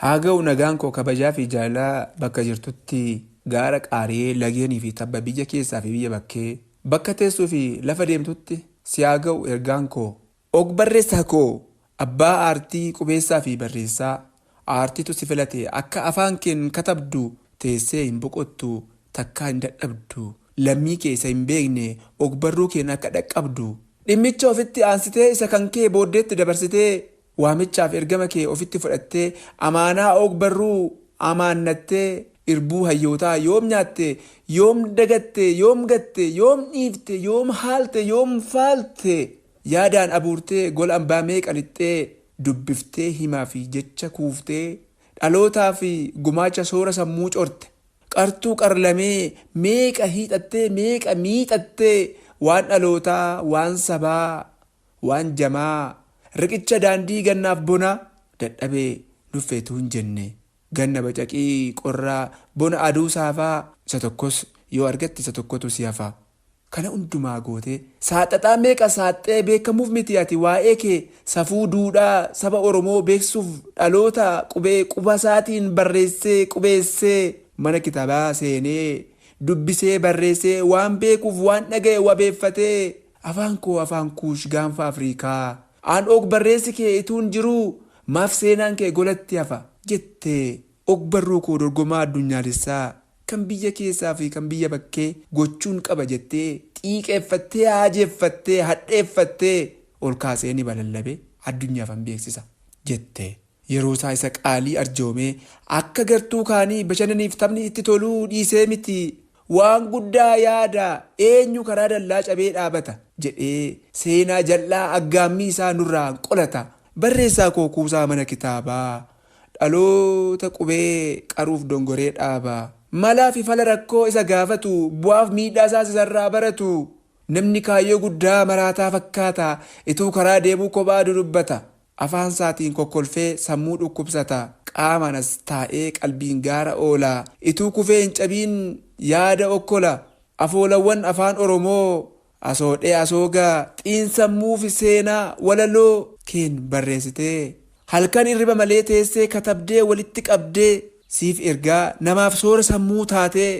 Haa ga'u nagaan koo kabajaa fi jaalalaa bakka jirtutti gaara qaaree lageenii fi tabba biyya keessaa fi biyya bakkee bakka teessuu fi lafa deemtutti si haa ga'u ergaan koo. Og barreessaa koo abbaa aartii qubeessaa fi barreessaa aartiitu si filate akka afaan keen katabdu teessee hin boqottu takkaa hin dadhabdu lammii kee isa hin beekne og-barruu keen akka dhaqqabdu dhimmicha ofitti aansitee isa kan kee booddeetti dabarsitee waamichaaf ergama kee ofitti fudhattee amaanaa og-barruu amaannattee irbuu hayyootaa yoom nyaatte yoom dagatte yoom gatte yoom dhiifte yoom haalte yoom faalte yaadaan abuurtee gola ambaa meeqa lixxee dubbiftee himaa fi jecha kuuftee dhalootaa fi gumaacha soora sammuu corte qartuu qarlamee meeqa hiixattee meeqa miixattee waan dhalootaa waan sabaa waan jamaa riqicha daandii gannaaf bona dadhabee nuffeetuu hin jenne ganna bacaqii qorraa bona aduu saafaa isa tokkos yoo argatte isa tokkotu si hafa. Kana hundumaa gootee saaxaxaa meeqa saaxxee beekamuuf miti ati waa'ee kee safuu duudhaa saba Oromoo beeksisuuf dhaloota qubee quba isaatiin barreessee qubeessee mana kitaabaa seenee dubbisee barreessee waan beekuuf waan dhaga'e wabeeffatee afaan koo afaan kuush gaanfa Afriikaa aan og barreessi kee ituun jiruu maaf seenaan kee golatti hafa jettee og barruu koo dorgomaa addunyaalessaa kan biyya keessaa fi kan biyya bakkee gochuun qaba jettee xiiqeeffattee haajeeffattee hadheeffattee ol kaasee ni balallabe addunyaaf han beeksisa jette. Yeroo isaa isa qaalii arjoomee akka gartuu kaanii bashannaniif taphni itti toluu dhiisee miti waan guddaa yaada eenyu karaa dallaa cabee dhaabata jedhee seenaa jal'aa aggaammii isaa nurraa qolata. Barreessaa koo kuusaa mana kitaabaa dhaloota qubee qaruuf dongoree dhaaba. Malaa fi fala rakkoo isa gaafatu bu'aaf miidhaa isaas isarraa baratu. Namni kaayyoo guddaa maraataa fakkaata ituu karaa deemuu kophaa dudubbata. Afaan isaatiin kokkolfee sammuu dhukkubsata. Qaamaan as taa'ee qalbiin gaara oola. Ituu kufee hin cabiin yaada okkola. Afoolawwan afaan Oromoo asoodhee asoogaa xiinsammuu fi seenaa walaloo keen barreessitee halkan irriba malee teessee katabdee walitti qabdee siif ergaa namaaf soora sammuu taatee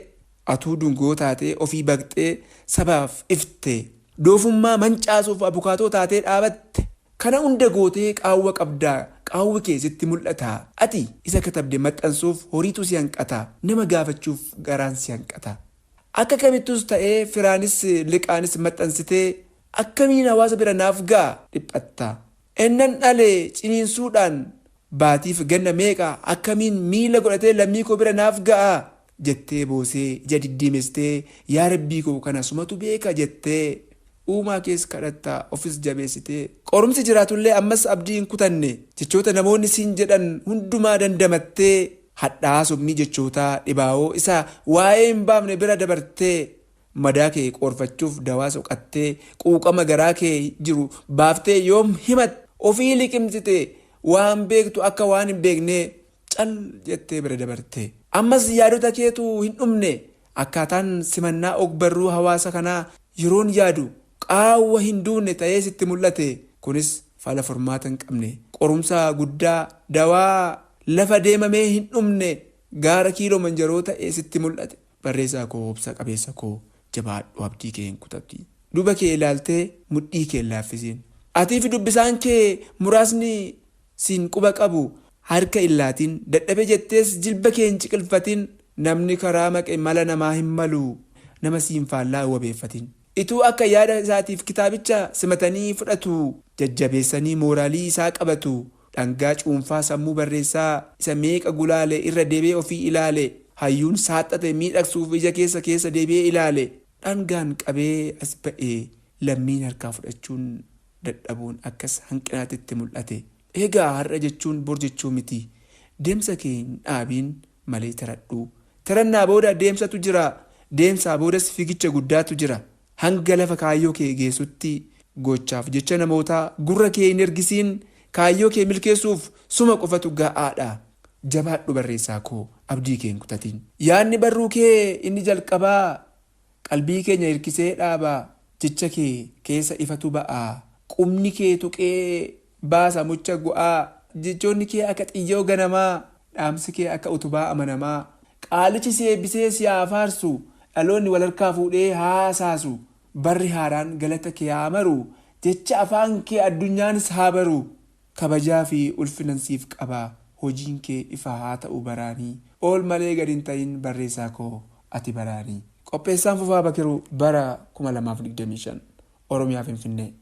atuu dungoo taatee ofii baqxee sabaaf ifte doofummaa mancaasuuf abukaatoo taatee dhaabatte kana hunda gootee qaawwa qabdaa qaawwi kee sitti mul'ata ati isa katabde maxxansuuf horiitu si hanqata nama gaafachuuf garaan si hanqata. Akka kamittus ta'ee firaanis liqaanis maxxansitee akkamiin hawaasa bira naaf ga'a dhiphatta. Innan dhale ciniinsuudhaan baatiif ganna meeqa akkamiin miila godhatee lammii koo bira naaf ga'a jettee boosee ija diddiimestee yaa rabbii koo kana sumatu beeka jettee uumaa kees kadhattaa ofis jabeessitee qorumsi jiraatullee ammas abdii hin kutanne jechoota namoonni siin jedhan hundumaa dandamattee hadhaa summii jechootaa dhibaa'oo isa waa'ee hin baafne bira dabartee madaa kee qoorfachuuf dawaa soqattee quuqama garaa kee jiru baaftee yoom himat ofii liqimsite waan beektu akka waan hin beekne cal jettee bira dabarte. Ammas yaadota keetu hin dhumne akkaataan simannaa og-barruu hawaasa kanaa yeroon yaadu qaawwa hin duune ta'ee sitti mul'ate kunis fala furmaata hin qabne qorumsa guddaa dawaa lafa deemamee hin dhumne gaara kiiloo manjaroo ta'ee sitti mul'ate. Barreessaa koo obsa qabeessa koo jabaadhu abdii kee hin kutatin. Duuba kee ilaaltee mudhii kee hin laaffisiin. Atii fi dubbisaan kee muraasni siin quba qabu harka hin laatin dadhabe jettees jilba kee hin ciqilfatin namni karaa maqe mala namaa hin malu nama siin faallaa hin wabeeffatin. Ituu akka yaada isaatiif kitaabicha simatanii fudhatu jajjabeessanii mooraalii isaa qabatu dhangaa cuunfaa sammuu barreessaa isa meeqa gulaale irra deebi'ee ofii ilaale hayyuun saaxate miidhagsuuf ija keessa keessa deebi'ee ilaale dhangaan qabee as ba'e lammiin harkaa fudhachuun dadhabuun akkas hanqinaatti itti mul'ate. Egaa har'a jechuun bor jechuu miti. Deemsa kee hin dhaabiin malee taradhu. Tarannaa booda deemsatu jira. Deemsaa boodas fiigicha guddaatu jira. Hanga lafa kaayyoo kee geessutti gochaaf jecha namootaa gurra kee hin ergisiin kaayyoo kee milkeessuuf suma qofatu ga'aadha. Jabaadhu barreessaa koo abdii kee hin kutatin. Yaadni barruu kee inni jalqabaa qalbii keenya hirkisee dhaaba jecha kee keessa ifatu ba'a. Qubni kee tuqee baasa mucha gu'aa jechoonni kee akka xiyyoo ganamaa Dhaamsi kee akka utubaa amanamaa. Qaalichi si eebbisee si haa faarsu. Dhaloonni wal harkaa fuudhee haasaasu. Barri haaraan galata kee haa maru. Jecha afaan kee addunyaanis haa baru. Kabajaa fi ulfinan siif qaba. Hojiin kee ifa haa ta'u baraanii. Ol malee gad hin ta'in barreessaa koo ati baraanii. Qopheessaan Fufaa Bakiruu bara 2025. Oromiyaa Finfinnee.